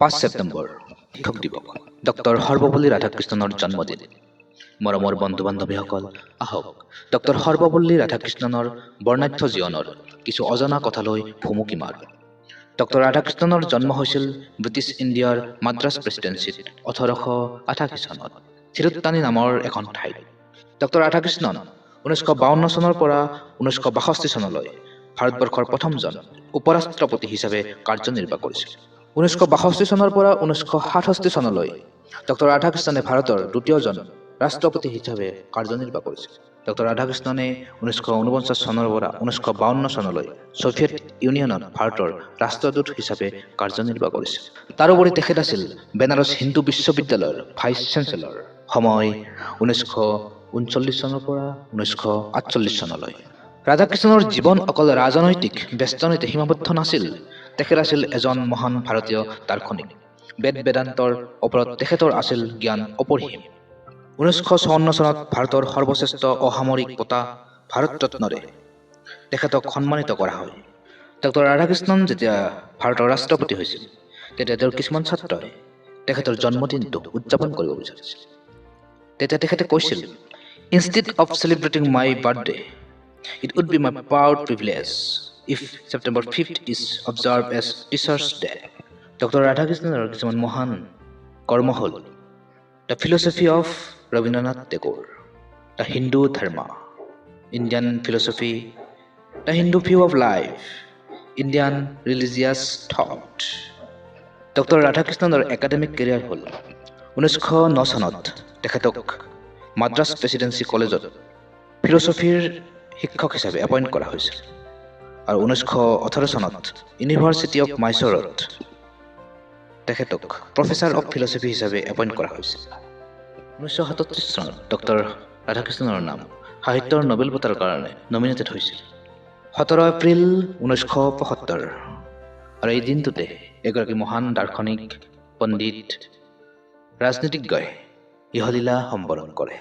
5 ছেপ্টেম্বৰ, শিক্ষক দিৱস, ডক্টৰ সৰ্বপল্লী ৰাধাকৃষ্ণনৰ জন্মদিন। মৰমৰ বন্ধু বান্ধৱীসকল, আহক ডক্টৰ সৰ্বপল্লী ৰাধাকৃষ্ণনৰ বৰ্ণাঢ্য জীৱনৰ কিছু অজনা কথালৈ ভুমুকি মাৰোঁ। ডক্টৰ ৰাধাকৃষ্ণনৰ জন্ম হৈছিল ব্ৰিটিছ ইণ্ডিয়াৰ মাদ্ৰাছ প্ৰেচিডেঞ্চিত 1888 চনত থিৰুত্তানী নামৰ এখন ঠাইত। ডক্টৰ ৰাধাকৃষ্ণন 1952 চনৰ পৰা 1962 চনলৈ ভাৰতবৰ্ষৰ প্ৰথমজন উপৰাষ্ট্ৰপতি হিচাপে কাৰ্যনিৰ্বাহ কৰিছিল। 1962 চনৰ পৰা 1967 চনলৈ ডক্টৰ ৰাধাকৃষ্ণনে ভাৰতৰ দ্বিতীয়জন ৰাষ্ট্ৰপতি হিচাপে কাৰ্যনিৰ্বাহ কৰিছিল। ডক্টৰ ৰাধাকৃষ্ণনে 1949 চনৰ পৰা 1952 চনলৈ ছ'ভিয়েট ইউনিয়নত ভাৰতৰ ৰাষ্ট্ৰদূত হিচাপে কাৰ্যনিৰ্বাহ কৰিছিল। তাৰোপৰি তেখেত আছিল বেনাৰস হিন্দু বিশ্ববিদ্যালয়ৰ ভাইচ চেঞ্চেলৰ, সময় 1939 চনৰ পৰা 1948 চনলৈ। ৰাধাকৃষ্ণনৰ জীৱন অকল ৰাজনৈতিক বেষ্টনীতে সীমাবদ্ধ নাছিল। তেখেত আছিল এজন মহান ভাৰতীয় দাৰ্শনিক। বেদ বেদান্তৰ ওপৰত তেখেতৰ আছিল জ্ঞান অপৰিসীম। 1954 চনত ভাৰতৰ সৰ্বশ্ৰেষ্ঠ অসামৰিক বঁটা ভাৰত ৰত্নৰে তেখেতক সন্মানিত কৰা হয়। ডক্টৰ ৰাধাকৃষ্ণন যেতিয়া ভাৰতৰ ৰাষ্ট্ৰপতি হৈছিল, তেতিয়া তেওঁৰ কিছুমান ছাত্ৰই তেখেতৰ জন্মদিনটো উদযাপন কৰিব বিচাৰিছিল। তেতিয়া তেখেতে কৈছিল, "Instead of celebrating my birthday, it would be my proud privilege if September 5th is observed as Teachers' Day." Doctor ৰাধাকৃষ্ণনৰ কিছুমান মহান কৰ্ম হ'ল The Philosophy of Rabindranath Tagore, The Hindu Dharma, Indian Philosophy, The Hindu View of Life, Indian Religious Thought. Doctor ৰাধাকৃষ্ণনৰ academic career হ'ল 1909 চনত তেখেতক Madras presidency কলেজত ফিলচফিৰ শিক্ষক হিচাপে এপইণ্ট কৰা হৈছিল আৰু 1918 চনত ইউনিভাৰ্চিটি অফ মাইচৰত তেখেতক প্ৰফেচাৰ অফ ফিলচফি হিচাপে এপইণ্ট কৰা হৈছিল। 1937 চনত ডক্টৰ ৰাধাকৃষ্ণনৰ নাম সাহিত্যৰ নবেল বঁটাৰ কাৰণে নমিনেটেড হৈছিল। 17 এপ্ৰিল 1975 আৰু এই দিনটোতে এগৰাকী মহান দাৰ্শনিক, পণ্ডিত, ৰাজনীতিজ্ঞই ইহলীলা সম্বৰণ কৰে।